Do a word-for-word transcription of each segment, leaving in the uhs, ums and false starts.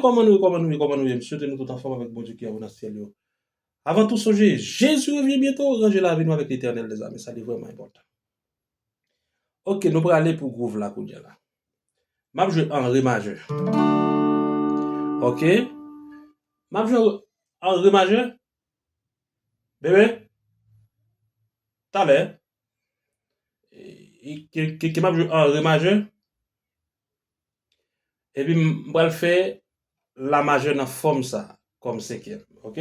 Kòman nou ye, kòman nou ye, kòman nou ye? M swete nou tout anfòm avèk Bondye ki anwo nan syèl yo. Avan tou, sonje, Jezi revyen byento, ranje lavi nou avèk Letènèl dèzame. Sa li vrèman enpòtan. Ok, nou prale pou gwouv la kounye a la. M ap jwe an re majè. Ok. M ap jwe an re majè. Bebe. Talè. E, e, ke, ke, ke m ap jwe an re majè. Epi m pral fè la majè nan fòm sa, kòm senkyèm, ok?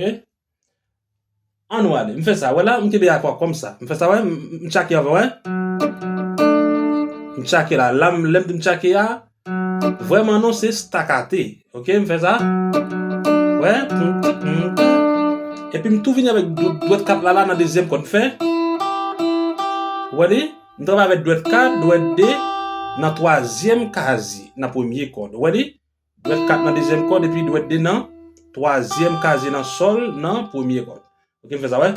Ann nou ale. M fè sa, wè la, m kenbe akò kòm sa. M fè sa, wè, m, m tchake anvan, wè. M tchake la. La, m, lè m di m tchake a, vrèman non, se stakate. Ok, m fè sa. Wè. Epi m tou vini avèk dw-, dwèt kat la, la nan dezyèm kòd. M fè. Wè li? M travay avèk dwèt kat, dwèt de nan twazyèm kazi, nan premye kòd. Wè li? Dwèt kat nan dezyèm kòd epi dwèt de nan twazyèm kazi nan sòl nan premye kòd. Ok, m fè sa, wè.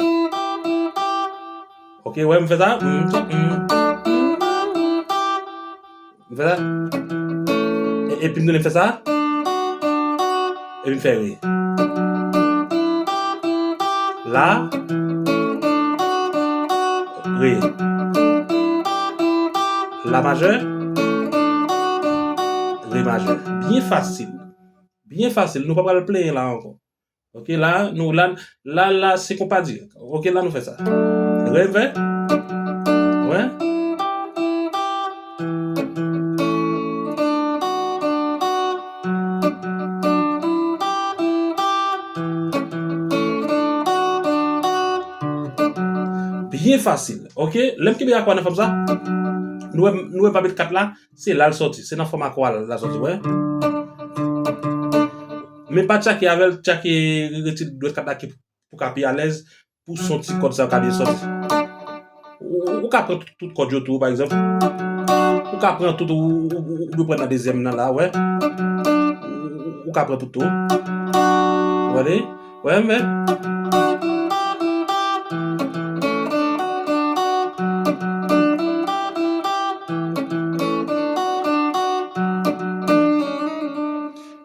Ok, wè, m fè sa. Mm, mm. M fè sa. E, epi m tounen m fè sa. Epi m fè re. La. Re. La majè. Re majè. Byen fasil. Byen fasil. Nou pa pral plenyen la ankò. Ok, la, nou, la, la, la, se konpa dirèk. Ok, la, nou fè sa. Re, m fè. Wè. Byen fasil. Ok, lè m kenbe akò nan fòm sa, nou wè, nou wè m pa met kat la, se la l sòti. Se nan fòm akò a la l sòti, wè. Men pa tchake avè l, tchake, retire dwèt kat la ki pou ka pi alèz, pou son ti kòd sa yo ka byen sòti. Ou, ou ka pran tout, tout kòd yo tou, pa egzanp. Ou ka pran tout, ou, ou, ou, ou pran nan dezyèm nan la, wè. Ou, ou, ou ka pran tout tou. Wè li? Wè, men.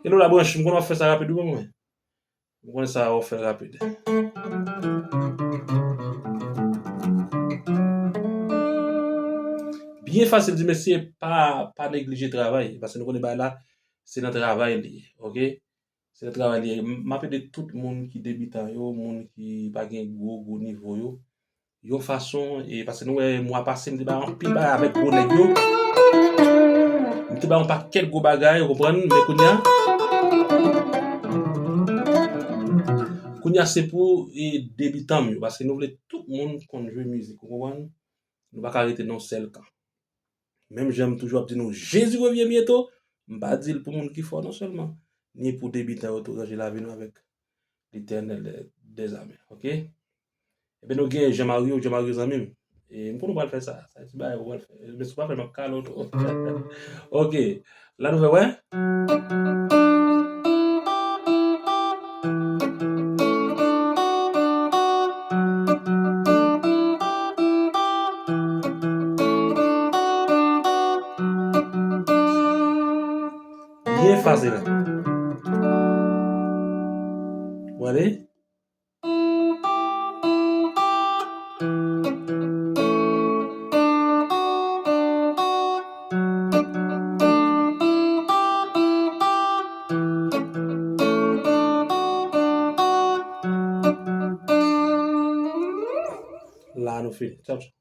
Hello, la branch, m konn w ap fè sa rapid wi mwen. M konn sa w ap fè rapid. Byen fasil di mesye, pa, pa neglije travay, paske nou konnen bagay la, se nan travay li ye, ok? Se nan travay li ye. M ap ede tout moun ki debitan yo, moun ki pa gen gwo, gwo nivo yo. Yon fason, e, paske nou wè mwa pase, m te bay anpil bagay avèk gwo nèg yo. M te bay yon pakèt gwo bagay, ou konprann, men kounye a, kounye a se pou, e, debitan m yo, paske nou vle tout moun konn jwe mizik, ou konprann? Nou pa ka rete nan yon sèl kan. Menm jan m toujou ap di nou, Jezi revyen byento, m pa di l pou moun ki fò non sèlman, ni pou debitan yo tou, ranje lavi nou avèk Letènèl dè, dèzame, ok? Ebyen, nou gen Jean Mario, Jean Mario zanmi m. E m konnen w pral fè sa. Sa ti bagay w pral fè. Men si w pa fè l, m ap kale w tou. Ok. La nou fè wè. Byen fasil. W ale. La nou fini. Tchao, tchao.